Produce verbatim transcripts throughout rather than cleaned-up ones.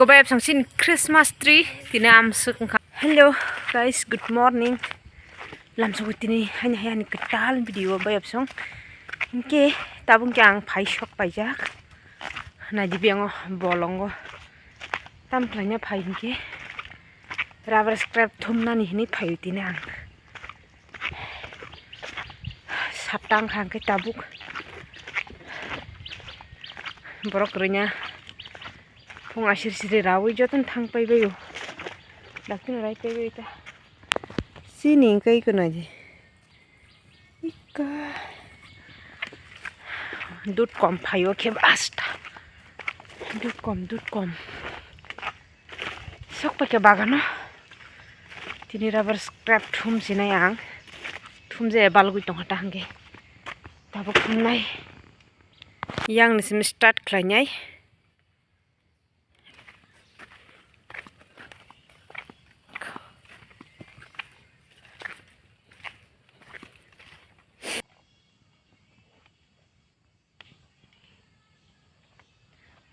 Ko bayapsong sini Christmas tree tini amswk wngkha. Hello guys, good morning. Lamsok tini haini hayani kwtal video bayapsong. Hinkhe tabuk khe ang phai sok paijak. Naidi biyango bolongo tam khlaina phai hinkhe rubber scrap thumnani hinwi phaio tini ang. Saptang kha hinkhe tabuk borok kwrwina. Phung asir siri rawi jotono thang paibaio. Dakti no rai paibai ta. Sini kai ko naji. Ika. Dut kom phaio khe basta. Dut kom, dut kom. Sok paikha bagano. Tini rubber scrap thum sinai ang. Thum je balgwi tongkha ta hwnkhe. Tabuk thumnai. Yang ni simi start khlainai.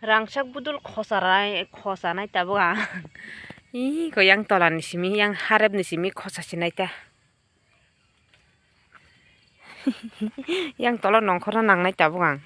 Rangchak budul khosa rai, khosa nai tabuk ang. Ih, ko yang tola ni simi, yang harep ni simi khosa sinai ta. Yang tolo nongkhorna nangnai tabuk ang.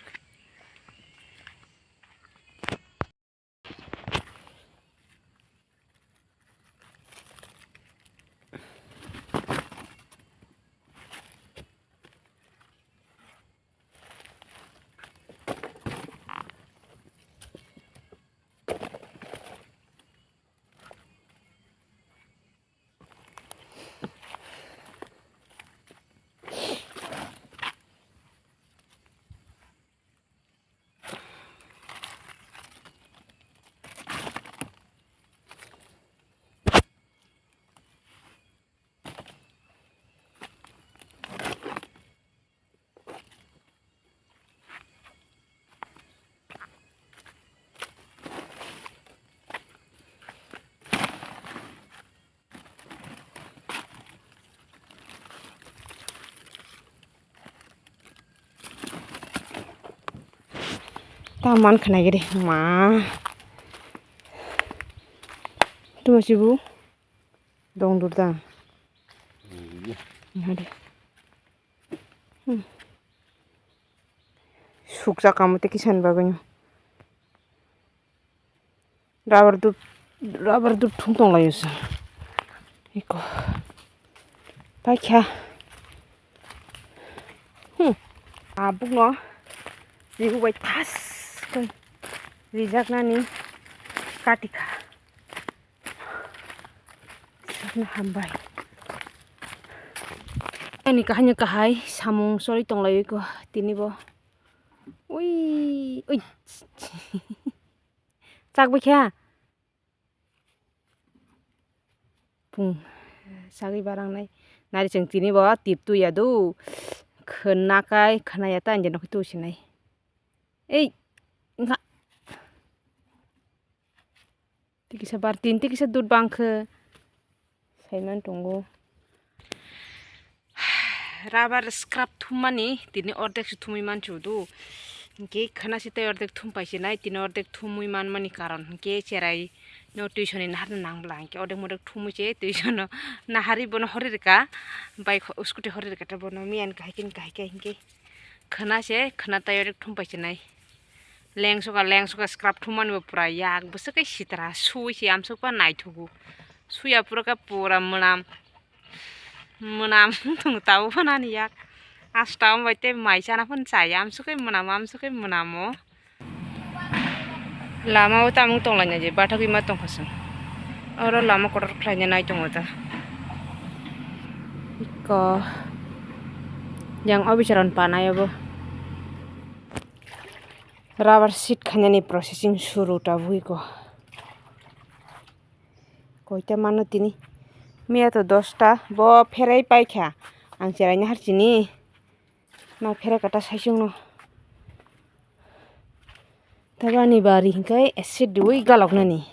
Ta man khna gede ma. Tuma sibu dong dur da. Iya. Hade. Hmm. Sukjak kamo tei kisan bagwino. Rubber dut, rubber dut thum tonglaio se. Iko. Paikha. Hmm. Abukno rihubai thas khe rijaknani katikha. Hambai. Ani kahani kahai samung choli tonglaio iko tinibo. Ui, ui. Chakbai kha. Pung. Sagwi barangnai. Nari chwng tinibo tip tuya do. Khwnakai, khwnaya ta, nokhe tusinai. Ei, wngkha. Tikisa bartin, tikisa dut bangkhe. Saiman tongo. Rubber scrap thummani tini ordek se thumui mancho do. Hinkhe khana se tei ordek thum paise nai, tini ordek thumui manmani karon hinkhe cherai no tuition ni naharna nangbla hinkhe ordek modek thumui se tuition no nahari bono hori rika. Bai scooty hori rika ta bono miyan kahai kin kahai kahai hinkhe khana se khana tei ordek thum paise nai. Lengsoka, lengsoka scrap thummani bo pura yak bwswk khe sitra sui se amsukpa naithogo. Suya pura khe pura mwnam, mwnam tong tabo phano ani yak. Asta wng bai tei mai chana phano chaya, amsukhe mwnamo, amsukhe mwnamo. Lama o tamung tonglaina je bathagwi ma tongkha chwng. Oro lama kotor khlaina nai tongo ta. Iko yang officer on panai obo. Rubber sheet khainani processing suru tabuk iko. Koita mano tini. Miya to dosta. Bo pherai paikha. Ang cheraina harchini. Ma pherai kata saisungno. Tabani bari hingkai acid dui galoknani.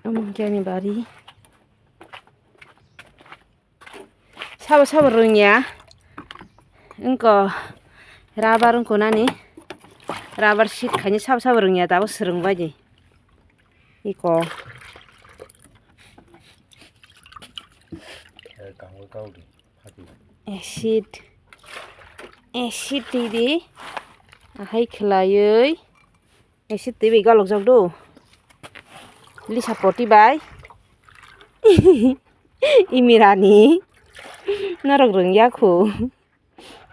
Omo hingke ani bari. Sabo sabo rwngya. Wngko rubber wngko nani. Rubber sheet khaini sabo sabo rwngya tabuk swrwng baidi. Iko. Acid. Acid twi di. Ahai khwlaiwi. Acid twi bai galokjak do. Lisa poti bai. Imirani. Norok rwngya khu.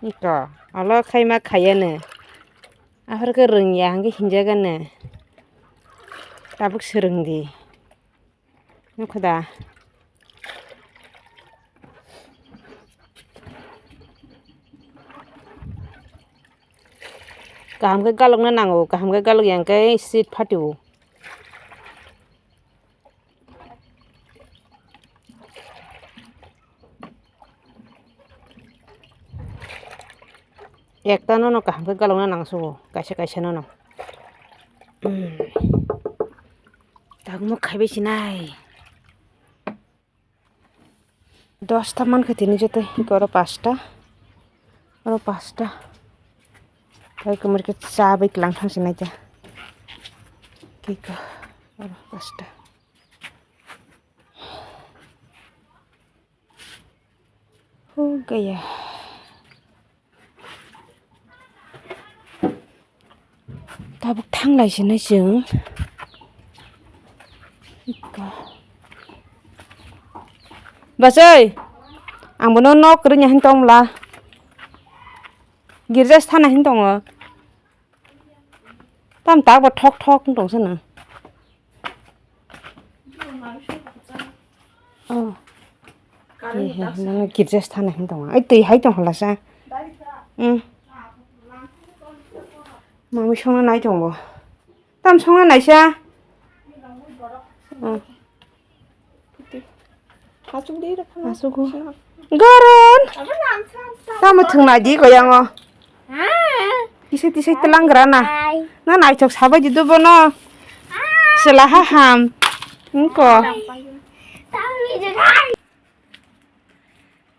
Ito, olo khaima khayano. Aphar khe rwngya hwnkhe hinjagano. Tabuk swrwngdi. Nukho da. Kaham khe galokna nango, kaham khe galokya hwnkhe seed phatio. Ekta nono kaham khe galokna nangsugo, kaisa kaisa nono. Tagmo khaibai sinai. Dosta mankha tini joto, oro pasta, oro pasta. Tei kwmwrwkhe chabai kwlang thangsinai ta. Kiko, oro pasta. Hugaya. Tabuk thanglai sinai chwng. Bachai, ang bono nok kwrwini hin tongmla. Girja se thana hin tongo. Tam tak bo thok thok wng tong sano. Oh. He he, nang girja se thana hin tongo. Ai twi hai tong hala sa. Hmm. Mami songna nai tongo. Tam songna naisa. Hmm. Asuk di rok phano. Asuk o. Sino. Goron. Abo lang sa, sa. Tamo thwng nai di koyango. Ah. Tisi tisi telang gra na. Ai. Na naithok sabai di do bono. Ah. Sela ha ham. Engko. Ai. Tamo je gai.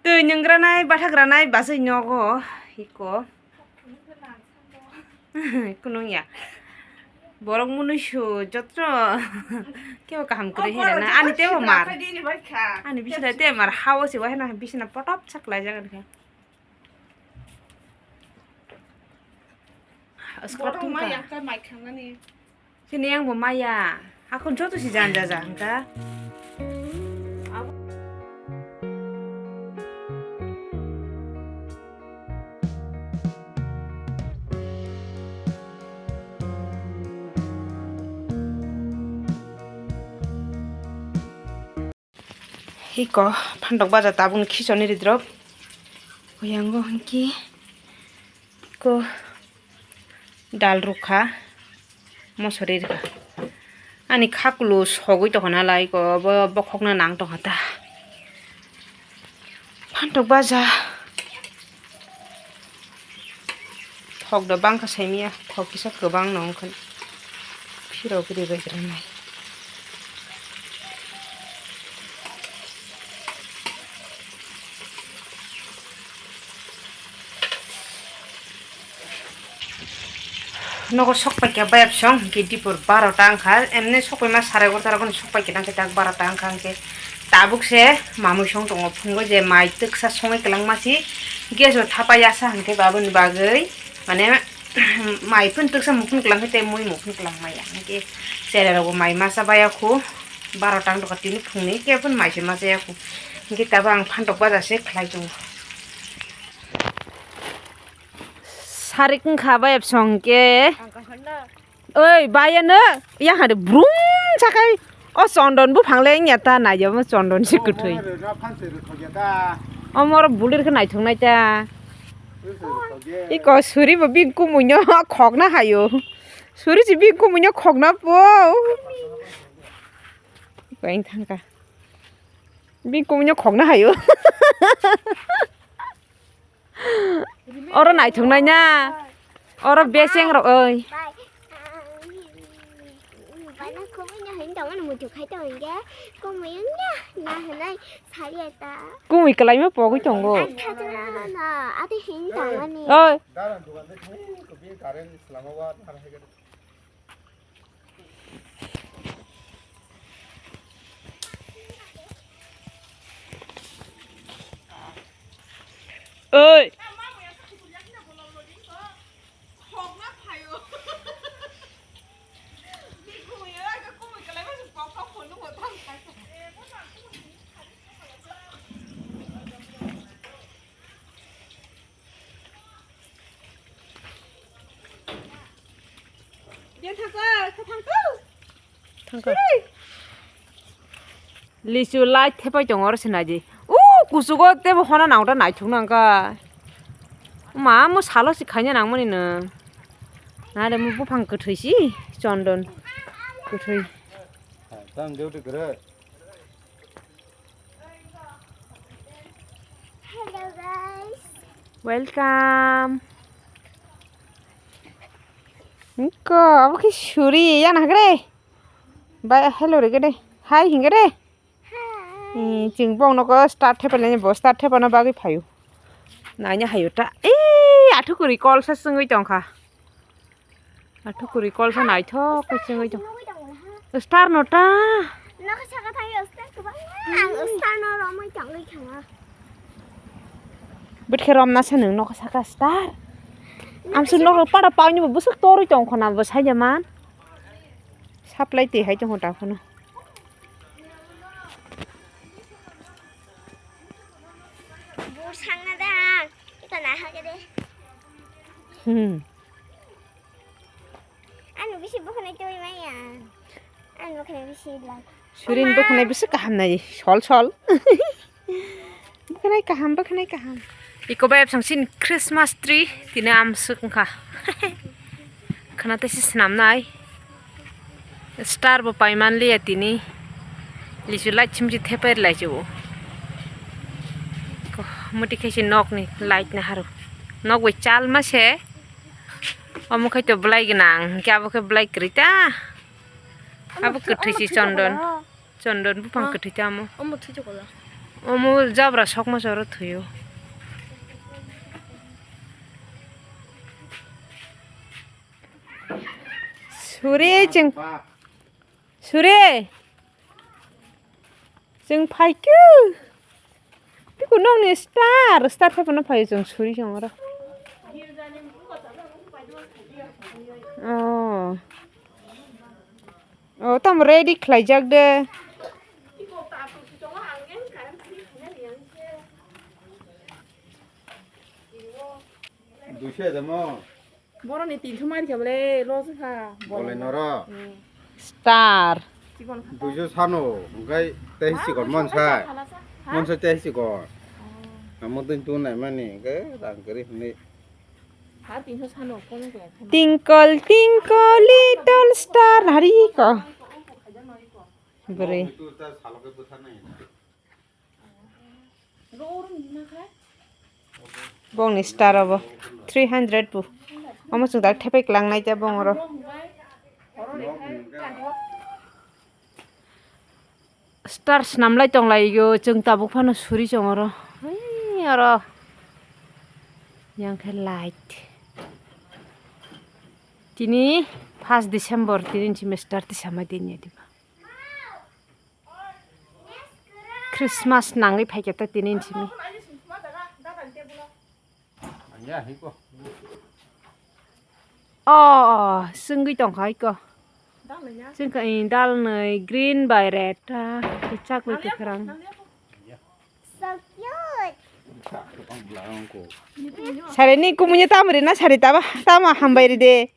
Twi nwnggranai, bathagranai, bachai nogo, iko. Kunung ya. Borok munuisu jotro. Kebo kaham kwrwi hwnwi na. Ani tebo mar. Ani bisina te mar, hao se waheno bisina potop sak laijak ani khe. Aswk borok tungkha. Mai yang khe mai khanani. Chini yang bo maya. Hakon joto si jan ja ja hwnkha. Hiko phantok baja tabukni khichoni ridrop. Oyango hwnkhe ko dal rukha, mosori rikha. Ani khakulu sogwi tongkha nalai ko, bo bokhokno nang tongkha ta. Phantok baja. Thok da bangkha saimia, thok kisa kwbang no wngkha. Phirok ri bai rwnai. Nogo sok paikha bayap song, hwnkhe dipor barota wngkha, emne sok paima sare egarota rok sok paikha, nangkhe tak barota wngkha, hwnkhe tabuk se mamui song tongo, phungo je mai twksa songwi kwlangma si, gas o thapa yasa, hwnkhe baboni bagwi, mane, mai phun twksa mukhun kwlangkhe tei mui mukhun kwlangmaya, hwnkhe chera rokbo mai masa baya khu, barota wng tongkha tini phungni, kebo phun mai se masa ya khu, hwnkhe tabuk ang phantok baja se khlai tongo. Sarik wngkha bai absong khe. Oi, bayano yang hari brum sakai. O chondon buphang le wngya ta, naiyabo chondon se kwthwi. Omo oro bulir khe naithok nai ta. Iko suri bo bini kumuino khokna hayo. Suri si bini kumuino khokna po. Iko wng thangkha. Bini kumuino khokna hayo. Oro naithok nai na. Oro beseng rok oi. Bai. Bana kumui no hin tong, ano muitu khai tong hingke. Kumui wngya, na hinai sari eta. Kumui kwlaima pogwi tongo. Ai, kha jora na, ati hin tong ani. Oi. Daran dugan de thai ko bi current slama wa thar hai ga. Oi. Thangka. Lichu light thepai tongo oro se naidi. O kuchugo tebo hona nangta naithok nangka. Ma mo salo se khaina nangmani no. Nare mo buphang kwthwi si chondon kwthwi. Tam duty kwrwi. Hello guys. Welcome. Ko abo khe suri yang hagre. Bai hello re gede. Hi hingre. Hi. Chwng bong noko start thepa leni bo start thepa na bagwi phaio. Nanya hayo ta. Ee athukuri kol sa sungwi tongkha. Athukuri kol sa naithok khe sungwi tong. Star no ta. Nokha saka thayo star kwbang. Ang star no romwi tongwi khama. Bwthe romna se nwng nokha saka star. Amsuk nokha pada pauni bo bwswk torwi tongkho na bo saida man. Supply twi hai tongkho ta phano. Bur sangna da. Ita na ha gede. Hmm. Ano bisi bokhnai twi maya. Ano bokhnai bisi lak. Surin bokhnai bisi kaham nai sol sol. Bokhnai kaham, bokhnai kaham. Iko bai absang sin Christmas tree tini amsuk wngkha. Khana tei se swnamnai. Star bo paiman liya tini. Lisu light chimchi thepai lai chibo. Ko muti khe se nok ni light na haru. Nok bai chalma se. Omo khai to belai gwnang, hwnkhe abo khe belai kwrwi ta. Abo kwthwi si chondon. Chondon buphang kwthwi tamo. Omo thwi chukula. Omo jabra sokma choro thwiyo. Suri chwng. Suri. Chwng phaikhe. Tiko nokni star, star phaiphano phaio chwng suri chwng oro. Oh. Oh, tamo ready khlaijak de. Duisho edamo. Boroni tinso mari kha bole, lo se kha. Bole noro. Hmm. Star. Chikon kha. Duisho sano, hwnkhe tei chikon monsai. Monsai tei chikon. Oh. Amo twi tu nai mani, hwnkhe rang kwrwi hwnwi. Twinkle, twinkle, little star, nari ko. Bwrwi. Bongni star obo three hundred bu. Omo chwng dak thepai klangnai ta bong oro. Star swnamlai tonglaio, chwng tabuk phano suri chong oro. Hei, oro. Yang khe light. Tini first December, tini simi star tisama din ya diba. Christmas nangwi phaikha ta tini simi. Ya, hiko. Oh, oh, sungwi tongkha iko. Sungkha, eh, dal nai green bai red ta, kichak bai kwkhwrang. So cute. Sari ni kumui tamo ri na sari taba, tamo hambai ri de.